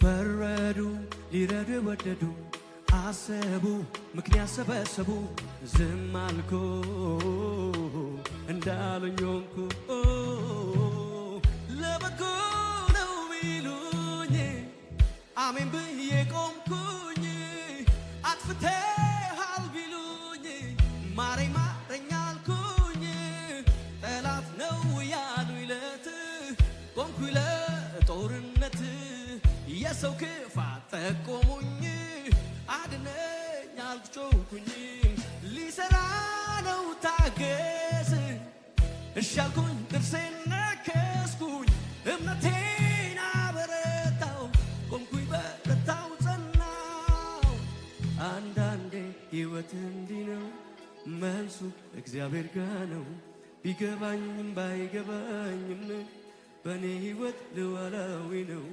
ፈረዱ ሊረዱ የወደዱ፣ አሰቡ፣ ምክንያት ሰበሰቡ። ዝም አልኩ፣ እንዳሉኝ ሆንኩ። ለበጎ ነው ቢሉኝ አሜን ብዬ ቆምኩኝ። አጥፍተሃል ቢሉኝ ማረኝ ማረኝ አልኩኝ። ጠላት ነው ያሉኝ ለት ቆምኩኝ ለጦርነት። የሰው ክፋት ጠቆሙኝ፣ አድነኝ አልጮኩኝ። ሊሰራ ነው ታገስ፣ እሺ አልኩኝ፣ ጥርሴን ነከስኩኝ፣ እምነቴን አበረታው፣ ቆምኩኝ፣ በረታው፣ ጸናው። አንዳንዴ ሕይወት እንዲህ ነው፣ መልሱ እግዚአብሔር ጋ ነው። ቢገባኝም ባይገባኝም በእኔ ሕይወት ሉዓላዊ ነው።